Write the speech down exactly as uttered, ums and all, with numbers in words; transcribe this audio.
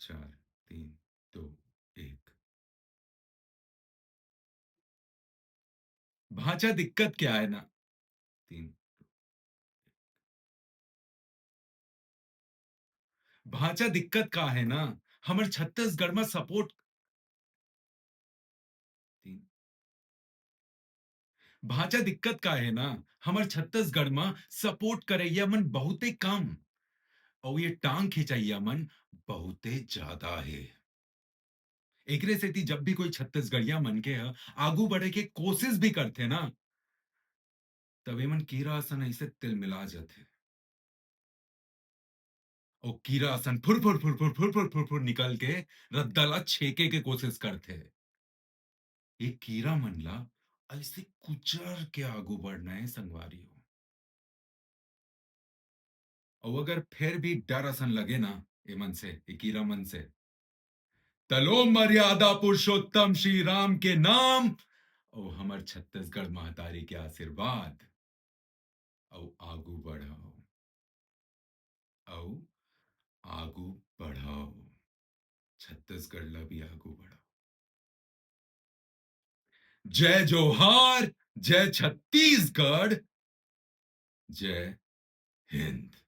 चार, तीन, दो, एक। भांचा दिक्कत क्या है ना? तीन। भांचा दिक्कत का है ना, हमर छत्तीसगढ़ में सपोर्ट। तीन। भांचा दिक्कत का है ना, हमर छत्तीसगढ़ में सपोर्ट करैया मन बहुते कम, और ये टांग खिंचैया मन बहुते ज्यादा है। एकरे सेती जब भी कोई छत्तीसगढ़िया मन के ह आगू बढ़े के कोशिश भी करथे ना, तब एमन कीरा असन ऐसे तिलमिला जथे। ओ कीरा असन फुर फुर फुर फुर फुर फुर फुर फुर निकल के रद्दा ला छेके के कोशिश करथे। ये कीरा मन ला ऐसे कुचर के आगू बढ़ना है संगवारी हो। अउ अगर फिर भी डर असन लगे ना एमन से, ए कीरा मन से, त लो मर्यादा पुरुषोत्तम श्री राम के नाम अउ हमर छत्तीसगढ़ महतारी के आशीर्वाद, अउ आगू बढ़व, अउ आगू बढ़व, छत्तीसगढ़ ला भी आगू बढ़व। जय जोहार, जय छत्तीसगढ़, जय हिंद।